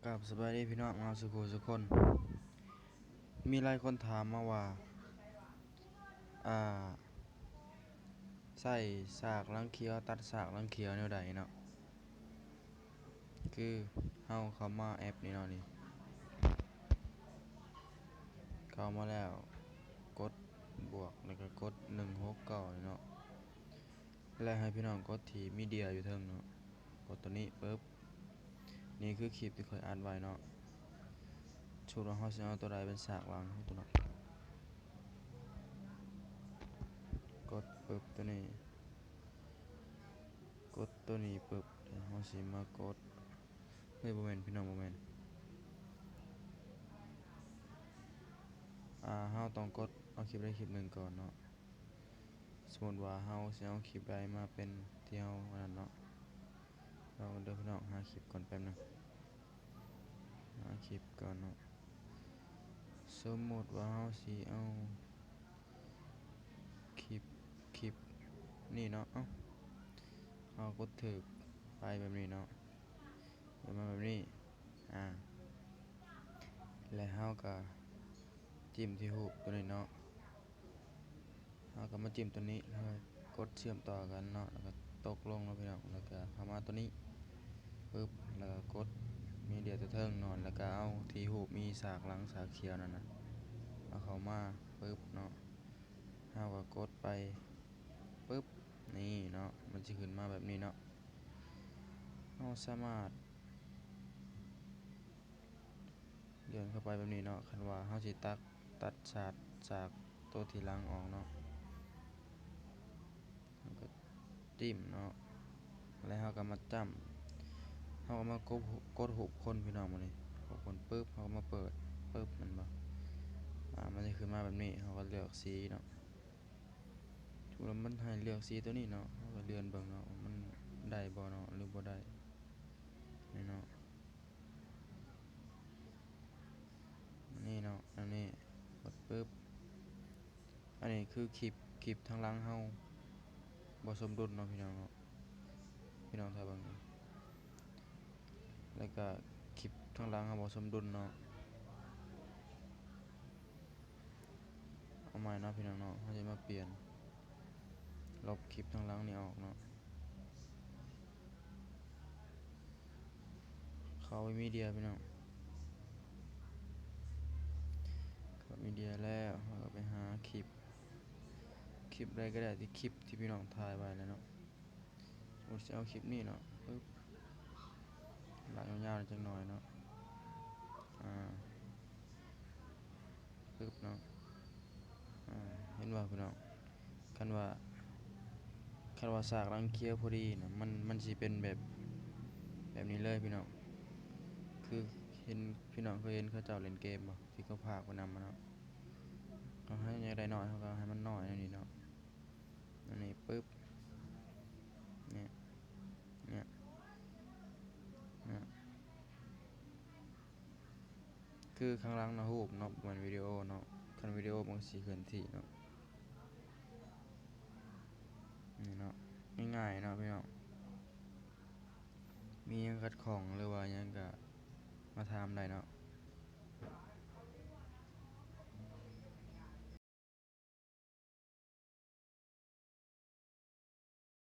ກາບສະບາຍດີພີ່ນ້ອງເນາະ ສູ່ຄູ່ສູ່ຄົນ. ມີຫຼາຍຄົນຖາມມາວ່າ ອ່າ ໃຊ້ສາກຫຼັງຂຽວ ຕັດສາກຫຼັງຂຽວແນວໃດເນາະ. ຄືເຮົາເຂົ້າມາແອັບນີ້ເນາະ ນີ້ ເຂົ້າມາແລ້ວກົດບວກ ແລ້ວກໍກົດໜຶ່ງຫົກເກົ້ານີ້ເນາະ. ແລະ ໃຫ້ພີ່ນ້ອງກົດທີ່ມີເດຍຢູ່ເທິງເນາະ, ກົດໂຕນີ້ປຶບ. ນີ້ຄືຄລິບທີ່ຂ້ອຍອັດໄວ້ເນາະ. ສົມມຸດວ່າເຮົາຊິເອົາໂຕໃດເປັນສາກຫຼັງຂອງໂຕນັ້ນ, ກົດປຶບ ໂຕນີ້ ກົດໂຕນີ້ປຶບ ແລ້ວເຮົາຊິມາກົດ ເຮີ້ຍ ບໍ່ແມ່ນພີ່ນ້ອງ ບໍ່ແມ່ນ. ອ່າ ເຮົາຕ້ອງກົດເອົາຄລິບໃດຄລິບໜຶ່ງກ່ອນເນາະ. ສົມມຸດວ່າເຮົາຊິເອົາຄລິບໃດມາເປັນທີ່ເຮົາອັນນັ້ນເນາະ. ລອງເດີພີ່ນ້ອງ, ຫາຄລິບກ່ອນແປັບໜຶ່ງ, ຫາຄລິບກ່ອນເນາະ. ສົມມຸດວ່າເຮົາຊິເອົາຄລິບ ຄລິບນີ້ເນາະ. ເອົ້າ ເຮົາກົດຖືກໄປແບບນີ້ເນາະ, ເຂົ້າມາແບບນີ້ ອ່າ ແລະ ເຮົາກໍຈິ້ມທີ່ຮູບໂຕນີ້ເນາະ. ເຮົາກໍມາຈິ້ມໂຕນີ້ ແລ້ວກໍກົດເຊື່ອມຕໍ່ກັນເນາະ, ແລ້ວກໍຕົກລົງເນາະພີ່ນ້ອງ. ແລ້ວກໍເຂົ້າມາໂຕນີ້ປຶບ ແລ້ວກໍກົດມີເດຍໂຕເທິງເນາະ, ແລ້ວກໍເອົາທີ່ຮູບມີສາກຫຼັງສາກຂຽວນັ້ນນະ ເອົາເຂົ້າມາປຶບເນາະ. ເຮົາກໍກົດໄປປຶບ ນີ້ເນາະ, ມັນຊິຂຶ້ນມາແບບນີ້ເນາະ. ເຮົາສາມາດເລື່ອນເຂົ້າໄປແບບນີ້ເນາະ. ຄັນວ່າເຮົາຊິຕັດ ຕັດສາກ ສາກໂຕທີ່ຫຼັງອອກເນາະ, ເຮົາກໍຈິ້ມເນາະ. ແລ້ວເຮົາກໍມາຈ້ຳ ເຮົາກໍມາກົດ ກົດຮູບຄົນພີ່ນ້ອງ. ບາດນີ້ຮູບຄົນປຶບ ເຮົາກໍມາເປີດປຶບ ແມ່ນບໍ່ ອ່າ ມັນຈະຂຶ້ນມາແບບນີ້. ເຮົາກໍເລືອກສີເນາະ, ສົມມຸດວ່າມັນໃຫ້ເລືອກສີໂຕນີ້ເນາະ, ເຮົາກໍເລື່ອນເບິ່ງເນາະ ວ່າມັນໄດ້ບໍ່ເນາະ ຫຼືບໍ່ໄດ້ ນີ້ເນາະ. ນີ້ເນາະ ອັນນີ້ກົດປຶບ. ອັນນີ້ຄືຄລິບ ຄລິບທາງຫຼັງເຮົາບໍ່ສົມດຸນເນາະພີ່ນ້ອງເນາະ, ພີ່ນ້ອງຖ້າເບິ່ງ. ແລ້ວກໍຄລິບທາງຫຼັງເຮົາບໍ່ສົມດຸນເນາະ. ເອົາໃໝ່ເນາະພີ່ນ້ອງເນາະ, ເຮົາຈະມາປ່ຽນ ລົບຄລິບທາງຫຼັງນີ້ອອກເນາະ. ເຂົ້າໄປມີເດຍພີ່ນ້ອງ, ເຂົ້າມີເດຍແລ້ວ ເຮົາກໍໄປຫາຄລິບ ຄລິບໃດກໍໄດ້ທີ່ ຄລິບທີ່ພີ່ນ້ອງຖ່າຍໄວ້ແລ້ວເນາະ. ສົມມຸດຊິເອົາຄລິບນີ້ເນາະ ປຶບ ລາກຍາວໆ ຈັກໜ້ອຍເນາະ, ອ່າ ປຶບເນາະ. ອ່າ ເຫັນບໍ່ພີ່ນ້ອງ, ຄັນວ່າ ຄັນວ່າສາກຫຼັງຂຽວພໍດີນະ ມັນ ມັນຊິເປັນແບບ ແບບນີ້ເລີຍພີ່ນ້ອງ. ຄືເຫັນ ພີ່ນ້ອງເຄີຍເຫັນເຂົາເຈົ້າຫຼິ້ນເກມບໍ່ ທີ່ເຂົາພາກໄປນຳມະເນາະ, ເຮົາຢາກໄດ້ນ້ອຍ ເຮົາກໍເອົາໃຫ້ມັນນ້ອຍແນວນີ້ເນາະ. ອັນນີ້ປຶບ ນີ້ ນີ້ ນີ້ ຄືຂ້າງຫຼັງນະຮູບເນາະ ບໍ່ແມ່ນວິດີໂອເນາະ, ຄັນວິດີໂອມັນກໍຊິເຄື່ອນທີ່ເນາະ. ນີ້ເນາະ ງ່າຍໆ ເນາະພີ່ນ້ອງ. ມີຫຍັງຂັດຂ້ອງ ຫຼືວ່າຫຍັງກໍມາຖາມໄດ້ເນາະ.